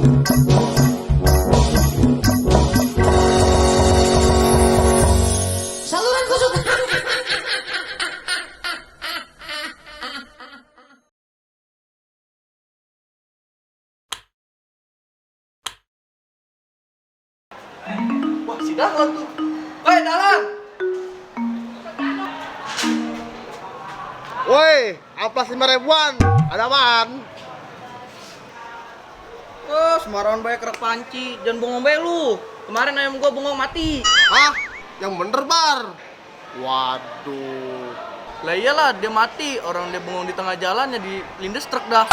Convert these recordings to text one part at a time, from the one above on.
Saluran kesukaan. Wah, si Dahlan tuh. Woi, Dahlan! Woi, amplas 5 ribuan. Ada apaan? Oh, sembarangan banyak kerak panci. Jangan bengong be lu. Kemarin ayam gua bengong mati. Hah? Yang bener, Bar. Waduh. Lah iyalah, dia mati. Orang dia bengong di tengah jalan ya dilindes truk dah.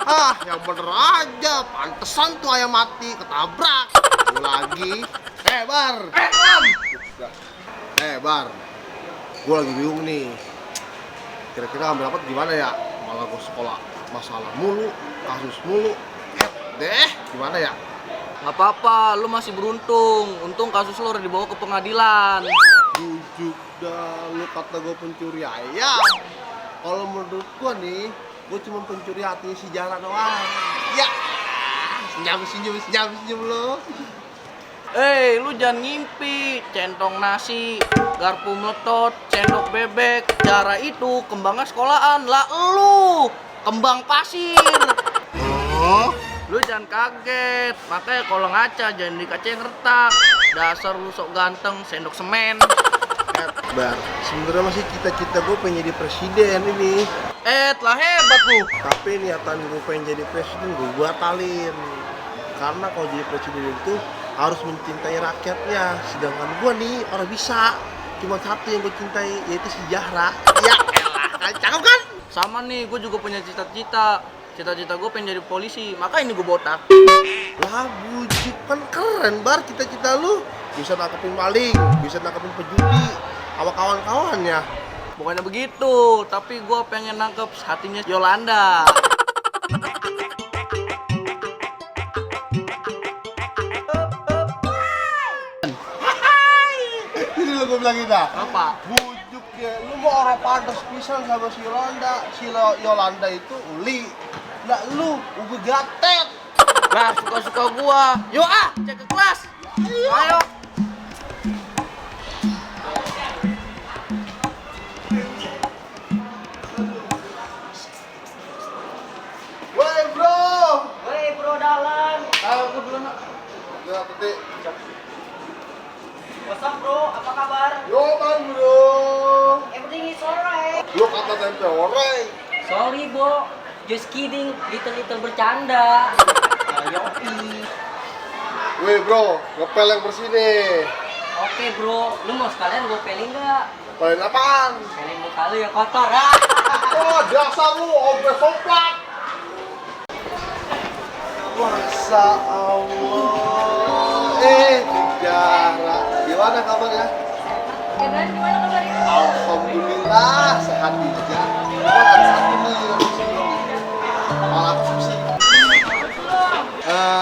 Hah, yang bener aja. Pantesan tuh ayam mati, ketabrak. Lu lagi. Bar. Lam! Bar. Gua lagi bingung nih. Kira-kira ambil rapat gimana ya? Malah gua sekolah masalah mulu, kasus mulu. Deh, gimana ya? Gak apa-apa, lu masih beruntung. Untung kasus lu udah dibawa ke pengadilan. Bujuk dah, lu kata gua pencuri ayam. Kalau menurut gua nih, gua cuma pencuri hati si Jara doang. Ya, senyum lu. Lu jangan ngimpi. Centong nasi, garpu meletot, sendok bebek. Cara itu kembangnya sekolahan. Lah lu, kembang pasir. Oh, Lu jangan kaget. Makanya kalau ngaca jangan di kaca yang retak. Dasar lu sok ganteng, sendok semen. Bar, sebenarnya masih cita-cita gue pengen jadi presiden ini. Telah hebat lu. Tapi niatan gue pengen jadi presiden gue batalin. Karena kalau jadi presiden itu harus mencintai rakyatnya. Sedangkan gue nih orang bisa. Cuma satu yang gue cintai, yaitu si Zahra. Ya elah, cakep kan? Sama nih, gue juga punya cita-cita. Cita-cita gue pengen jadi polisi, makanya ini gue botak. Lah bujuk, kan keren Bar cita-cita lu. Bisa nangkepin maling, bisa nangkepin pejudi sama kawan-kawannya. Bukannya begitu, tapi gue pengen nangkep hatinya Yolanda. Jadi lu gue bilang gitu. Apa? Bujuk ya, lu mau orang pantas pisan sama si Yolanda. Si Yolanda itu uli. Lah lu, uga gatet. Lah, suka-suka gue. Yuk cek ke kelas. Ayo. Woi bro. Woi bro Dahlan. Ayo gue dulu nak. Ya petik. What's up bro, apa kabar? Yo kan bro. Everything is alright. Lu kata tempe orek. Sorry, Bo. Just kidding. Little bercanda. Yopi. Woi bro, ngepel yang bersih nih. Oke, Bro. Lu mau sekalian gue peling nggak? Pelin apaan? Peling muka lu yang kotor, ah. Oh dasar lu, ombe soplak. Masa Allah. Jara, gimana kabarnya? Gimana kabarnya? Alhamdulillah sehat juga. Cuma ada satu nih yang sini. Malah aku pusing.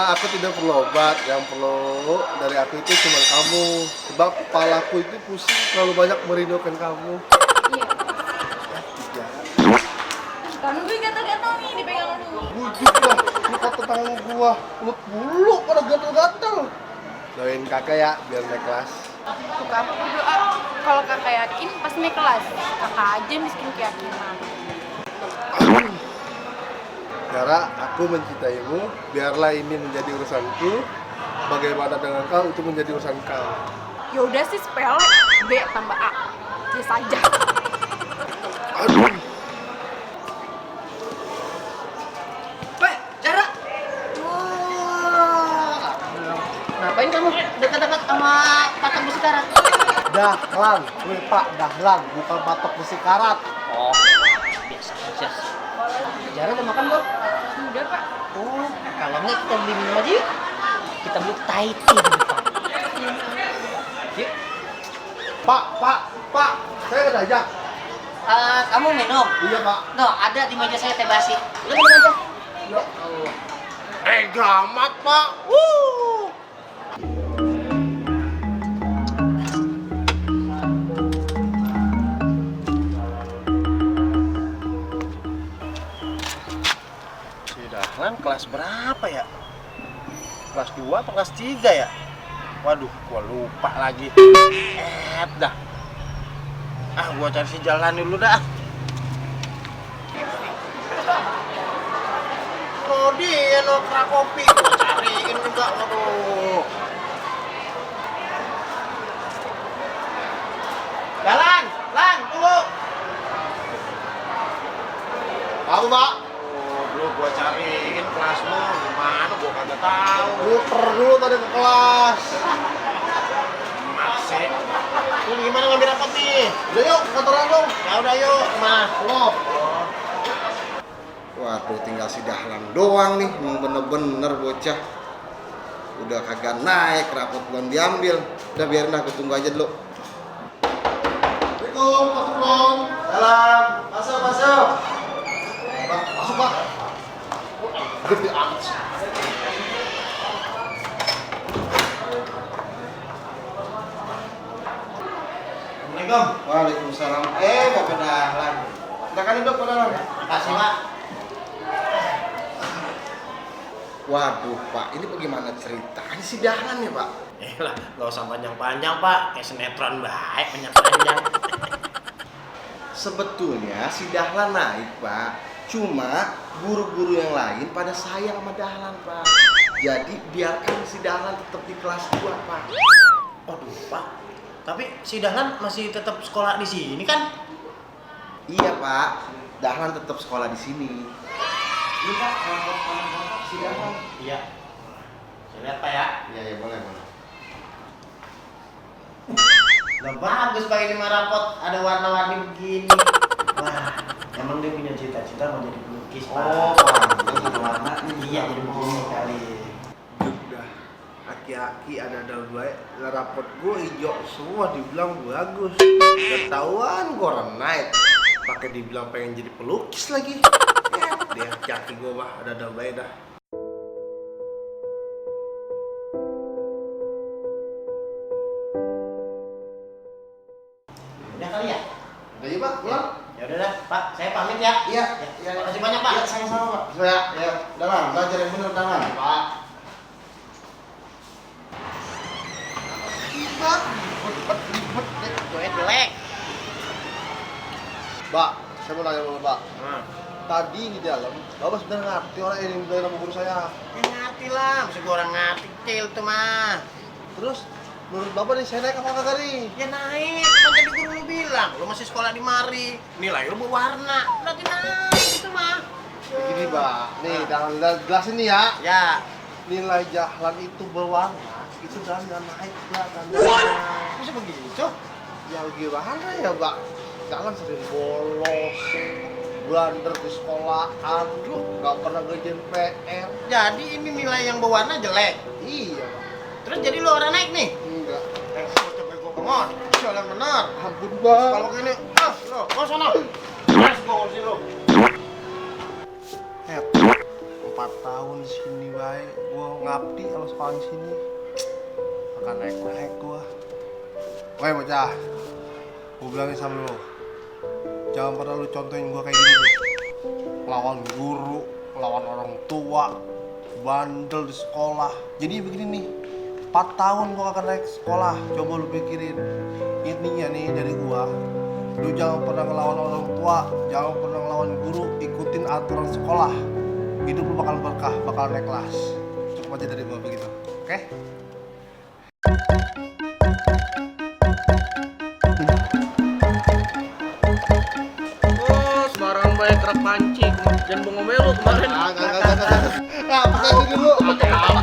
Aku tidak perlu obat. Yang perlu dari aku itu cuma kamu. Sebab kepalaku itu pusing terlalu banyak merindukan kamu. Iya. Karena gue gatal-gatal nih dipegang lu. Bujuk dah, lu kata tangan gua, peluk bulu pada gatel-gatel. Doain kakak ya, biar naik kelas. Suka aku berdoa kalau kakak yakin pasti naik kelas. Kakak aja miskin keyakinan. Zahra, aku mencintaimu, biarlah ini menjadi urusanku. Bagaimana dengan kau, itu menjadi urusan kau. Ya udah sih sepele, B tambah A. Biasa aja. Aduh. Jara. Ngapain kamu dekat-dekat sama patok besi karat? Dahlan, weh Pak Dahlan, bukan patok besi karat. Oh, biasa aja. Jarang udah makan belum? Udah Pak. Oh, kalau enggak kita beli minum aja yuk. Kita beli Thai tea di depan. Yuk. Pak, saya nggak diajak. Kamu minum? Iya Pak. No, ada di meja saya teh basi. Lu minum aja. Ya Allah. Gamat Pak. Si Dahlan kelas berapa ya? kelas 2 atau kelas 3 ya? Waduh, gua lupa lagi. Dah. Gua cari si jalan dulu dah. Oh, dia nokra kopi. Gua cariin juga, waduh. Jalan, tunggu. Tahu, Pak? Oh, belum gua cariin kelasmu. Gimana gua kagak tahu. Muter dulu tadi ke kelas. Masih. Lu gimana ngambil rapot nih? Udah yuk, ke kantoran dong. Ya udah yuk, lo. Waduh, tinggal si Dahlan doang nih, emang bener-bener bocah. Udah kagak naik, rapot belum diambil. Udah biarin dah, aku tunggu aja dulu. Assalamualaikum, masuk dong. Salam, masuk. Pak, masuk Pak. Gede amat sih. Assalamualaikum. Waalaikumsalam. Bapak Dahlan. Silakan duduk, Pak Dahlan. Kasih, Pak. Waduh, Pak, ini bagaimana ceritanya si Dahlan ya, Pak? Lah, nggak usah panjang-panjang, Pak. Kayak sinetron baik, panjang-panjang. Sebetulnya si Dahlan naik, Pak. Cuma guru-guru yang lain pada sayang sama Dahlan, Pak. Jadi biarkan si Dahlan tetap di kelas 2, Pak. Waduh, Pak. Tapi si Dahlan masih tetap sekolah di sini kan? Iya, Pak. Dahlan tetap sekolah di sini. Ini Pak, rapot si Dahlan. Iya. Saya lihat, Pak ya. Iya, boleh. Udah bagus Pak ini mah rapot, ada warna-warni begini. Wah, emang dia punya cita-cita mau jadi pelukis, Pak. Oh, pantes ada warna nih. Iya, jadi begini kali. Udah, aki-aki ada daun baik, rapot gue hijau semua dibilang bagus. Ketahuan gue orang naik, pakai dibilang pengen jadi pelukis lagi. Dia aki-aki gue mah ada daun baik dah. Udah kali ya? Udah ya, Pak, pulang. Ya udah dah, Pak. Saya pamit ya. Iya, Makasih banyak, Pak. Iya, sama-sama, Pak. Ya, Dahlan, belajar yang bener, Dahlan. Pak. Gue jelek. Pak, saya mau nanya sama Pak. Nah, Tadi di dalam, Bapak sudah ngerti orang yang bilang sama guru saya. ya ngerti lah, mesti gue orang ngerti kecil tuh mah. Terus, menurut Bapak nih, saya naik apa kagak nih? Ya naik, kan tadi guru lu bilang, lu masih sekolah di mari, nilai lu berwarna, berarti naik gitu mah. Begini, Pak. Nih, dalam jelasin nih ya. Ya, Nilai Dahlan itu berwarna, itu dalam naik lah. bisa begitu? Ya gimana ya, Pak? Dahlan sering bolos, blunder di sekolahan, nggak pernah ngerjain PR. Jadi ini nilai yang berwarna jelek. Iya, Pak. Terus jadi lu orang naik nih? Enggak. Bocah bego banget, jalan bener. Ampun, Bang. Kalau gini, lo, sana. Mas gua ngurusin lu. 4 tahun di sini baik, gua ngabdi sama sekolah di sini. Akan naik gua. Woi bocah, gua bilangin sama lu, jangan pernah lu contohin gua kayak gini nih. Lawan guru, lawan orang tua, bandel di sekolah. Jadi begini nih, 4 tahun gua akan naik sekolah. Coba lu pikirin, intinya nih dari gua, lu jangan pernah ngelawan orang tua, jangan pernah ngelawan guru, ikutin aturan sekolah. Hidup lu bakal berkah, bakal naik kelas. Cukup aja dari gua begitu, oke? Oh, sembarang baik kerak panci. Jangan bengong lu kemarin. Nah, pakai ini dulu. Pakai apa?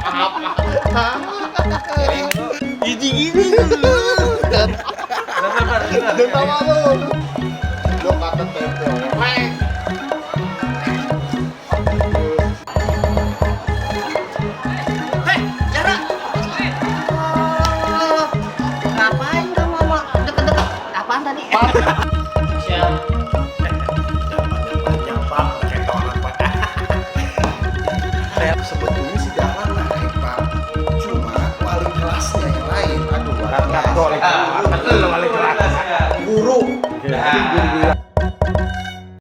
Gini. Jangan tawa lu.